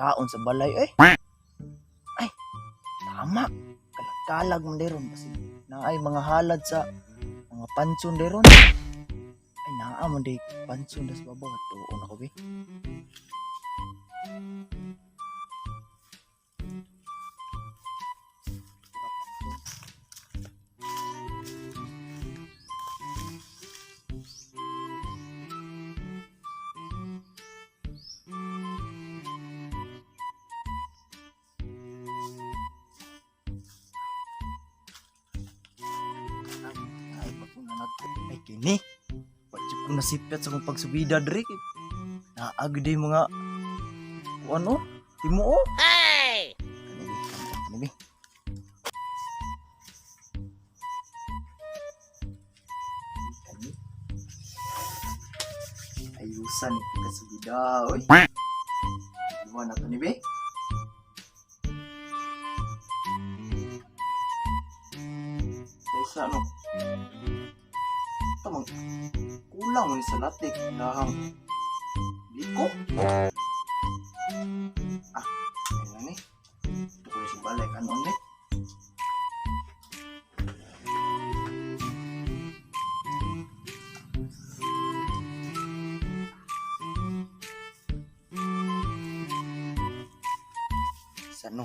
Kaon sa balay eh. Ay, tama. Kalag-kalag man deron kasi naay mga halad sa mga panson deron. Ay, naa man day panson das babaw. Tuon ako be. Ay, pagpunanag. Ay, kini. Wajib ko nasipyat sa kong pagsubida, dre. Naag di mga kung ano, timuo. Hey! Ano bi? Ano bi? Ayusan ni pagkasubida, oy. Iwan na to ni be. Kaysa ano, tamang kulang ni sa latik lahang liko. Ah, ayun na ni. Ito ko yung balay kanon ni. Sa no.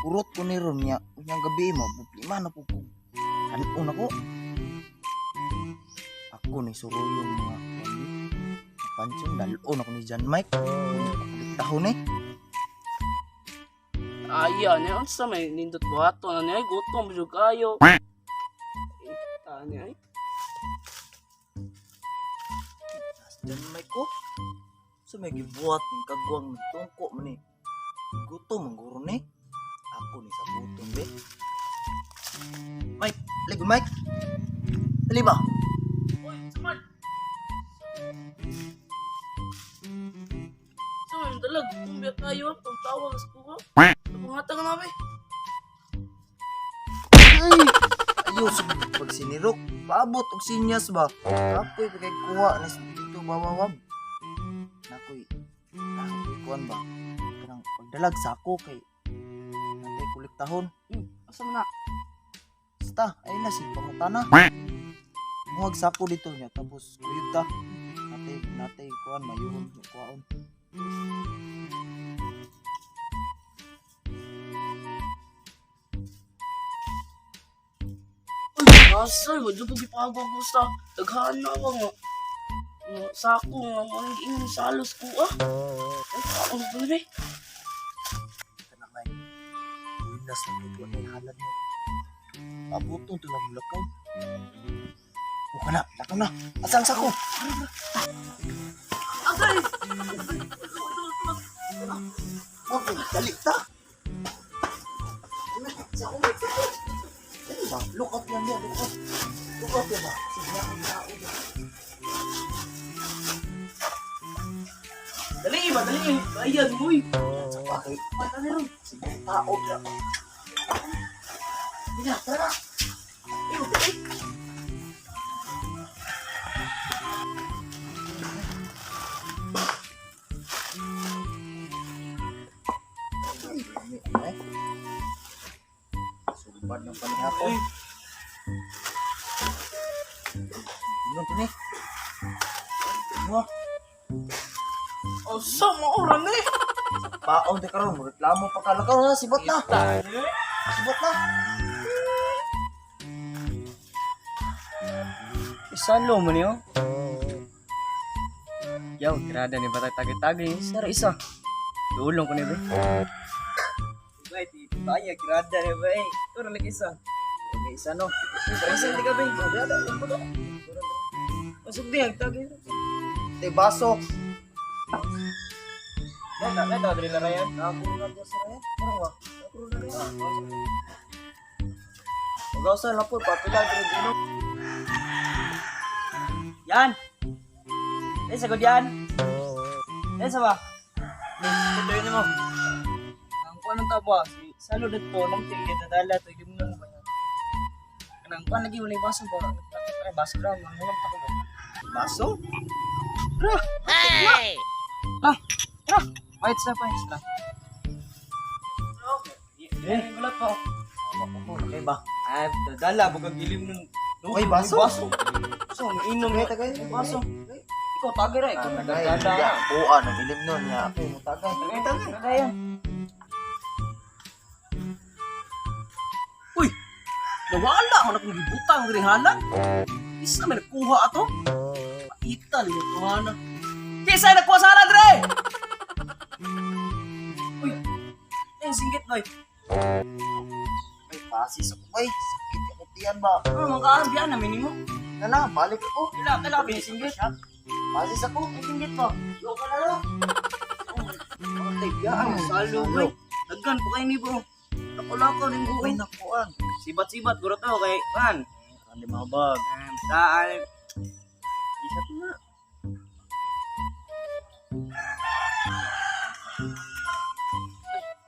Kurot ko ni ron niya. Unyang gabi mo, buplima na po ko. Kanon ako. Ako ni suruyong mga kami. Pansyon, dalon ako ni John Mike. Tahon eh. Aya ni unsa may nindot buhaton ani ay gutom jud kayo. Tani ay. John Mike ko. So may gibuhat ng kagwang nagtungko man eh. Gutom ang guro ni. Ako ni sa gutom be. Mike, ligo Mike. Dali ba? Uy, saman. Saman dalag kumbya kayo tong tawag sa kuha. Pangatag na be. Ay! Ayos, pag sinirok, paabot og sinyas ba? Kapoy pa kay kuha na dito bawawab. Nakoy, nakoy kuan ba? Kanang pagdalag sako kay natay kuliktahon. Asa man na? Basta, ay na si pangutana. Muhag sako dito niya tapos kuyog ta. Natay natay kuan mayuhon kuaon. Uy, asa wa jud ko gipagog sa daghan na ako nga. Nga sako nga mo ang giingon salos ko ah. Ay, ako sa be. Kana may buinas na tuto ni halad mo. Abuton to lang lakaw. O kana, lakaw na. Asa ang sako? Agay! Okay, dali ta. Sako, sako. Dali ba? Look out lang yan, look out. Look out yan ba? Sige na, ang tao ba? Dali ba, dali. Ayan, uy. Sa pakay. Mata na ron. Sige, tao na. Sige na, tara na. Ay, Sumbad ng panihapon. Inom to ni. Mo, Asa maoran eh. paon di karon, reklamo pa ka lakaw na sibot na. Sibot na. Isalo mo niyo. Yaw, tirada ni batay tagi-tagi. Sara isa. Dulong ko ni be. Bay, ti baya kirada ni bay. Ito lagi isa. Okay, isa no. Isa di ka bay. Masuk di tagi. Te baso. Nata, nata diri na rayan. Ako na ba sa rayan? Parang wa. Ako na rayan. Pag-asa lang po, papila diri dino. Yan. Eh, sagod yan. Eh, sa ba? Ito yun mo. Ang kuan ng tabo, ah, si Salo dito, nang tingin dadala to, yung nang ba yan. Kanang kuan lagi wala baso ba? Ay, baso ra, mangulam ta ko ba? Baso? Hey! Ah, tara. Pahit sa pahit sa. Eh, wala pa. Okay ba? Ay, dala bugag ilim nun. Uy, baso. Baso. So, inom Tagay, tagay. Baso. Ikaw tagay ra, ikaw Tagay. nagdala. Kuha ng ilim nun niya. Ako mo tagay. Tagay, tagay. Tagay. Uy! Nawala ako na kung gibutang diri halan. Isa may nagkuha ato. Maital yung kuha na. Kisa nagkuha sa halan dire! Uy! Ay, singgit boy. Ay, pasis ako bay. Sakit ako tiyan ba? Ano mga kaang biyan namin nimo? Nala, balik ako. Kila, kila singgit. Pasis ako. Ay, singgit po. Yo ka na lo. Ay, biyaan, salo boy. Daghan po kayo ni bro. Nakulakaw ning Uy, buhay. nakuan. Sibat-sibat guro to kay kan. Ang lima bag. Saan? Isa to na.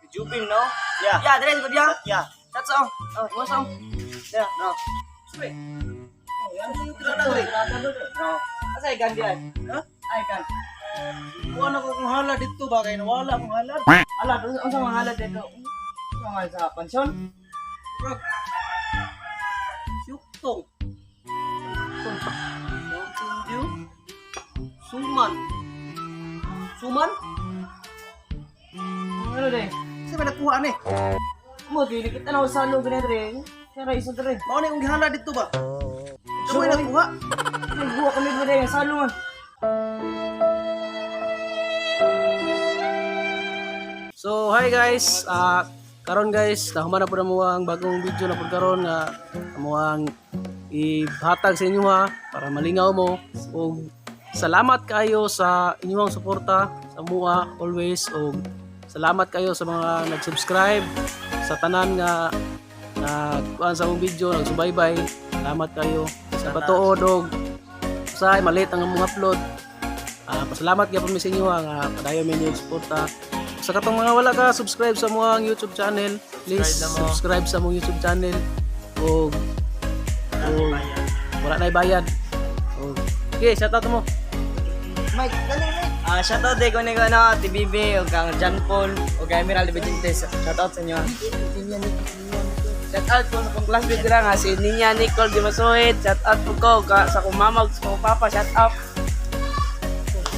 Jupin no? Yeah. Ya, dire ko diya. Yeah. That's all. Oh, what's all? Yeah, no. Sweet. Oh, yan yung tirada dre. No. Asa ikan diyan? Ha? Ay kan. Kuha na ko kung hala dito ba kay nawala akong halad. Ala, unsa mga halad dito? Unsa mga sa pansyon? Brag. Syuktong. Mountain Dew. Suman. Suman? Ano de? Sa ba nakuha ni? Mo dili kita na sa loob ni dre. Siya ra isa dre. Mao na yung gihala dito ba? Ikaw ay nakuha. Nagbuwa kami dre sa man. So hi guys, karon guys, nahuman na po na mo ang bagong video na po karon nga amo ang ihatag sa inyo ha para malingaw mo ug salamat kayo sa inyong suporta sa mua always ug salamat kayo sa mga nag-subscribe sa tanan nga nagkuan sa among video nagsubaybay. Salamat kayo sa patuod og usahay malit ang among upload. Pasalamat gyapon mi sa inyo ha, nga padayon mi inyong suporta. Sa katong mga wala ka subscribe sa among YouTube channel, please subscribe sa among YouTube channel og og wala na bayad. Og okay, shout out mo. Mike, dali Mike. Ah, shout out de ko ni ko na TBB ug kang John Paul ug kay Emerald Vicente. Shout out sa inyo. Shout out ko sa kong classmate dira nga si Ninya Nicole Di Masuhid. Shout out po ko ka, sa akong mama ug sa akong papa. Shout out.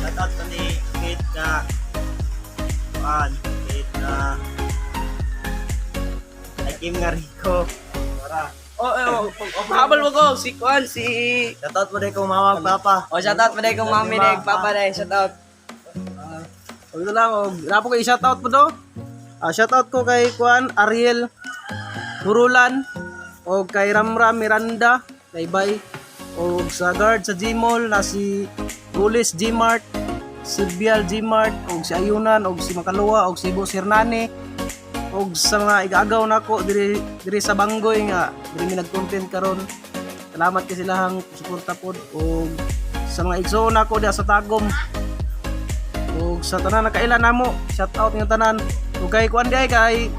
Shout out ko ni Kate na kuan, Kate na ay Kim nga Rico. Tara. Oh, oh, oh, habol mo ko si Kuan si Shout out mo din kong mama ug papa. Oh, shout out mo din kong mami ug papa din. Shout out. Og ito lang, og napo kay shout out po do. Shout out ko kay Kuan Ariel Hurulan o kay Ramram Miranda, kay Bay o sa guard sa Gmall na si Gulis Gmart, si Bial Gmart og si Ayunan og si Makaluwa og si Boss Hernani og sa mga igaagaw nako diri diri sa Banggoy nga diri mi nag-content karon. Salamat kay silahang suporta pod og sa mga igsoon nako diha sa Tagum ug sa tanan nakaila namo, shout out nga tanan. Ug kay kuan diay kay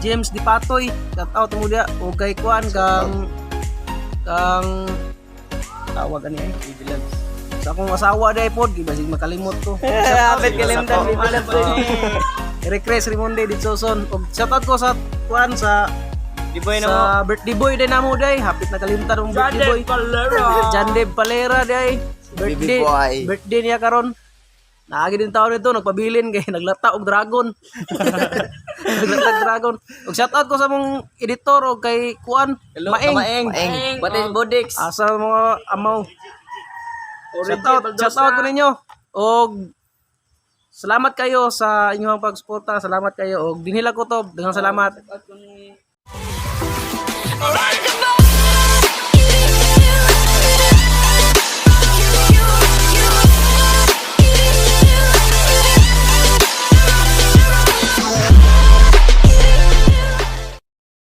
James Di Patoy, shout out mo diya. Ug kay kuan kang kang tawag ani ay sa akong asawa diay pod, gibasig makalimot ko. Apit kalimtan BB Loves. Eric Chris Rimonde Ditsoson. Ug shout out ko sa kuan sa Di boy na mo. sa birthday boy day namo day, hapit na kalimtan ang birthday boy. John Dave Palera day. Birthday Baby boy. birthday niya karon. Naagi din taon nito nagpabilin kay naglata og dragon. Naglata og dragon. Ug shout out ko sa mong editor og kay Kuan Maeng. Maeng. Maeng. Pati Bodix. Asa mga amaw. Shout out ko ninyo. Og salamat kayo sa inyong pagsuporta. Salamat kayo og dinhila ko to. Daghang salamat. Alright.